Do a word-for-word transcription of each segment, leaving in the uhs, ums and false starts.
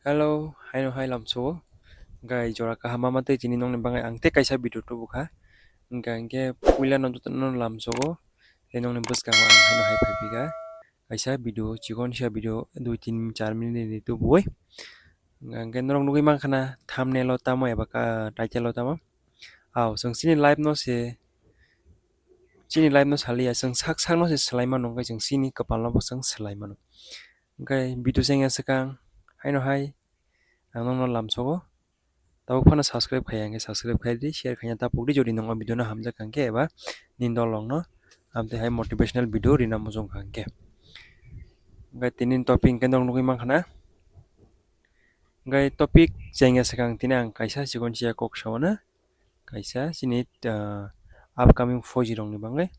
Hello, haino hai lamsogo. Hwnkhe jora kaham ma tei tini nokni bagwi ang tei kaisa video tubu kha. Hwnkhe, hwnkhe puila no jotono lamsogo. Tei nokni bwskango ang haino hai phai phi kha. Kaisa video, chikon sa video, dui tin char minute ni tubuwi. Hwnkhe norok nugwi mankha na thumbnail o tamo eba ka title o tamo. Aw, chwng chini life no se, chini life no saliya, chwng sak sak no se swlai mano, hwnkhe chwng chini kwpal no bo chwng swlai mano. Hwnkhe video chengya swkang, haino hai ang nokno lamsogo. Tabuk phano subscribe khaiya hwnkhe subscribe khai di, share khaina ta pok di, jodi nokno video no hamjak hwnkhe eba nini dolrok no amtwi hai motivational video rina muchung kha hwnkhe. Hwnkhe tini topic hwnkhe norok nugwi mankha na. Hwnkhe topic chengya swkang tini ang kaisa chikon chiya kok sao na. Kaisa chini, ah, upcoming four G rokni bagwi.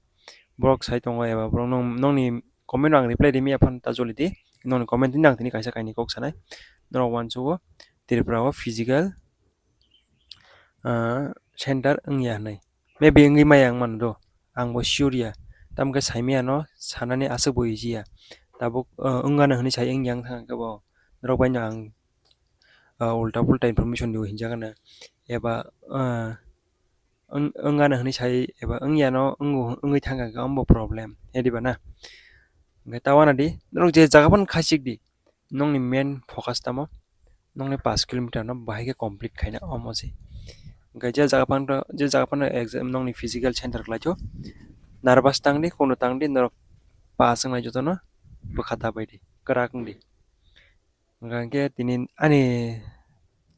Borok sai tongo eba borok nong-, nongni comment rok ang reply rimi aphano ta joli di. Nongni comment ni ang tini kaisa kainwi kok sanai. Norok uansugo Tripura o physical, ah, center wngya hinwi. Maybe wngwi maya wng mano do. Ang bo sure ya. Tamo khe saimaya no sanani aswk bo easy ya. Tabuk, ah, wngano hinwi sai wngya wng thang khe bo. Norok bai no ang ah, ulta pulta information rw hinjak gana, eba, ah, wng-, wng gana hinwi sai, eba wng yano wngwi thang kha, omo bo problem, he diba na? Hwnkhe ta uanadi, norok je jaga phano khachik di, nokni main focus tamo, nokni pash kilometer no bahai khe complete khaina omo se. Hwnkhe je jaga phano, je jaga phano exam nokni physical center khlaitho, nervous tang di, kono tang di, norok pass wngnai jotono bwkha dabai di, kwrak wng di. Hwnkhe tini ani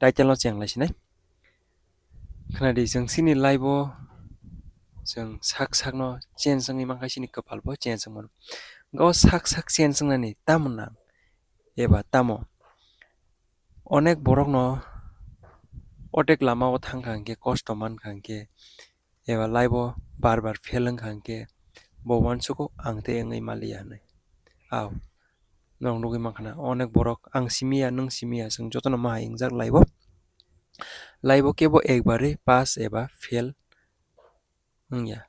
title no cheng lai sinai. Khna di, chwng chini life o chwng sak sak no change wngwi mankha, chini kwpal bo change wng mano. Hwnkhe o sak sak change wngnani tamo nang eba tamo? Onek borok no otek lama o thang kha hwnkhe, kosto man kha hwnkhe, eba life o bar bar fail wng kha hwnkhe, bo uansugo ang tei wngwi maliya hinwi. Aw, norok nugwi mankha na, onek borok ang simi ya, nwng simi ya, chwng jotono ma hai wngjak life o. Life o kebo ekbarwi pass eba fail wngya.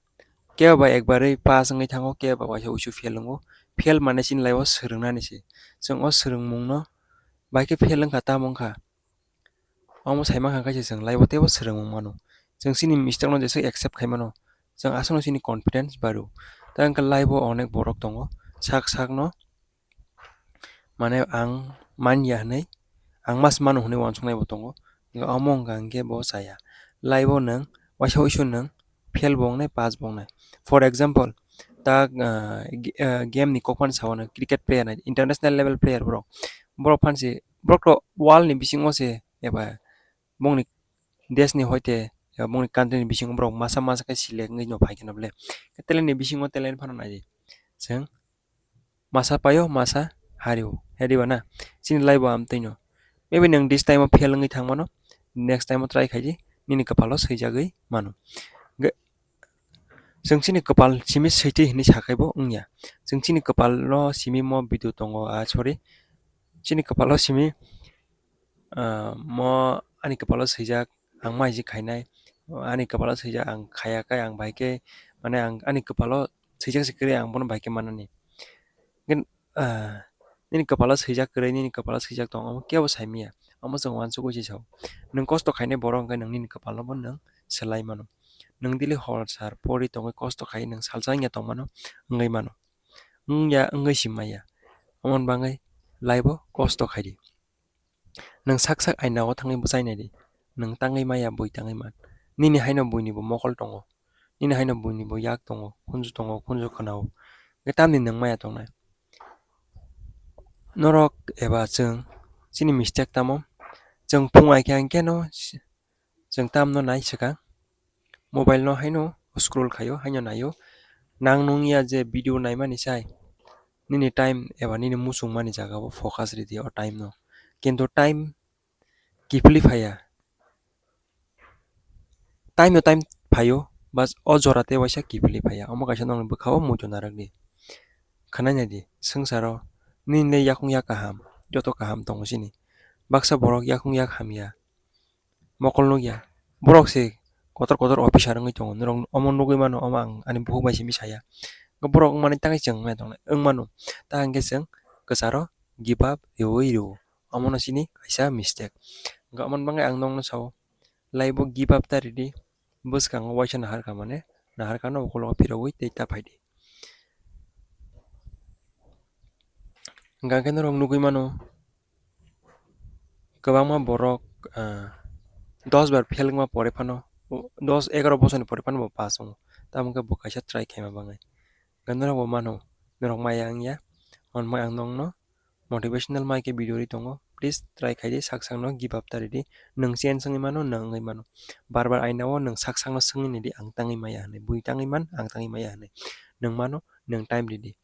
Kebo ba ekbarwi pass wngwi thango, kebo ba waisa uisu fail wngo. Fail mane chini life o swrwng nani se. Chwng o swrwngmung no bai khe fail wngkha, tamo wngkha. Omo sai mankha khe chwng life o teibo swrwngmung mano. Chwng chini mistake no jeswk accept khai mano. Chwng aswkno chini confidence baru. Ta wngkha life o onek borok tongo. Sak sak no mane ang man ya hinwi, ang mas mano hinwi uansuknai bo tongo. Omo wngkha hwnkhe bo chaya. Life o nwng waisa uisu nwng fail bo wngnai, pass bo wngnai. For example, ta, ah, g-, ah, game ni kok phano sao na, cricket player nai, international level player borok. Borok phansi, borok rok world ni bisingo se eba bongni desh ni hoite eba bongni country ni bisingo borok masa masa khe select wngwi no phai khe no bole. Talent ni bisingo talent phano nai di. Chwng masa paio, masa hario. He diba na? Chini life o amtwi no. Maybe nwng this time o fail wngwi thang mano, next time o try khai di, nini kwpalo swijagwi mano. Ge-, chwng chini kwpal simi switwi hinwi sakhai bo wngya. Chwng chini kwpalo simi mo video tongo, ah, sorry. Chini kwpalo simi, ah, mo ani kwpalo swijak, ang ma hiji khainai, ani kwpalo swijak ang khaya khe ang bai khe, mane ang ani kwpalo swijak se kwrwi ang bono bai khe manani. Gen-, ah, nini kwpalo swijak kwrwi, nini kwpalo swijak tong, omo kebo sai manya. Omo chwng uansukwi se sao. Nwng kosto khainai borok hwnkhe nwng nini kwpalno bo nwng swlai mano. Nwng daily hor sar pori tongwi kosto khai nwng salsa wngya tong mano, wngwi mano. Wngya, wngwi si maya. Omo ni bagwi life o kosto khai di. Nwng sak sak aina o thangwi bwchai nai di. Nwng tangwi maya, bui tangwi man. Nini haino buini bo mokol tongo. Nini haino buini bo yak tongo, khunju tongo, khunju khwnao. Hwnkhe tamni nwng maya tongnai? Norok eba chwng chini mistake tamo? Chwng phung ai khe ang khe no chwng tamno nai swkang? Mobile no haino scroll khaio, haino naio. Nang nung ya je video naimani sai, nini time eba nini muchungmani jaga o focus ridi o time no. Kintu time kiphilwi phaiya. Time no time phaio, bas o jora tei waisa kiphilwi phaiya. Omo kaisa nokni bwkha o muitu narwkdi. Khwnai naidi, swngcharo nini le yakung yak kaham, joto kaham tongo chini. Baksa borok yakung yak hamya, mokol nukya. Borok se kotor kotor officer wngwi tongo. Norok omo nugwi mano, omo ang ani bukhuk bai simi saya. Borok wngmani tangwi chwng wngmani tongnai, wngmano. Ta hwnkhe chwng kwcharo give up riui rwo. Omono chini kaisa mistake. Hwnkhe omoni bagwi ang nokno sao, life o give up ta ridi, bwskango waisa naharkha mane, naharkha no ukhulgo phirogwi tei ta phaidi. Hwnkhe norok nugwi mano, kwbangma borok, ah, dos bar fail wngma pore phano, dos egaroh bosorni pore phano bo pass wngo. Tamo khe bo kaisa try khaima bagwi. Hwnkhe norok bo mano, norok maya wngya, hwnwi ang nokno motivational mai khe video ri tongo. Please try khaidi, sak sakno give up ta ridi. Nwng chance wngwi mano, nwng wngwi mano. Bar bar aina o nwng sak sakno swngwi naidi, ang tangwi maya hwnwi, bui tangwi man, ang tangwi maya hwnwi. Nwng mano, nwng time ridi.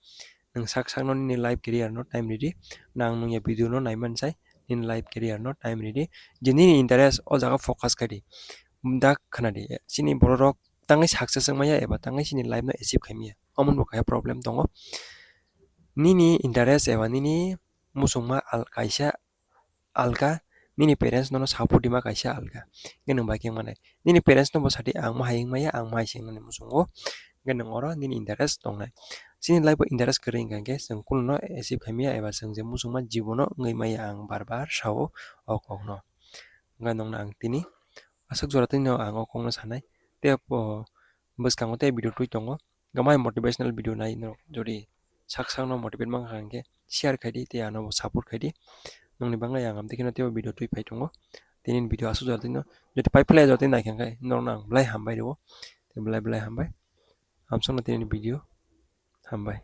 Nwng sak sakno nini life career no time ridi. Nang nwng ya video no naiman sai, nini life career no time ridi. Je nini interest o jaga focus khaidi. Da khwnadi, chini bororok tangwi success wngmaya eba tangwi chini life no achieve khaimaya. Omono bo kaisa problem tongo. Nini interest eba nini muchungma al-, kaisa alka, nini parents nono support rima kaisa alka. Hwnkhe nwng bai khe wngmanai. Nini parents no bo sadi ang mahai wngmaya, ang mahai se wngnani muchungo. Hwnkhe nwng oro nini interest tongnai. Chini life o interest kwrwi hwnkha khe chwng kununo achieve khaimaya eba chwng je muchungma jibono wngwi maya ang bar bar sao o kokno. Hwnkhe nwngno ang tini aswk jora twino ang o kokno sanai. Tei bo bwskango tei video twi tongo. Gamai motivational video nai norok jodi sak sakno motivate mankha hwnkhe share khaidi tei ano bo support khaidi. Nongni bagwi ang amtwi kheno teibo video twi phai tongo. Tini video aswk jora twino jodi pai phlai jora twino naikha hwnkhe norokno ang belai hambai rwo. Tei belai belai hambai. Amsokno tini video hambai.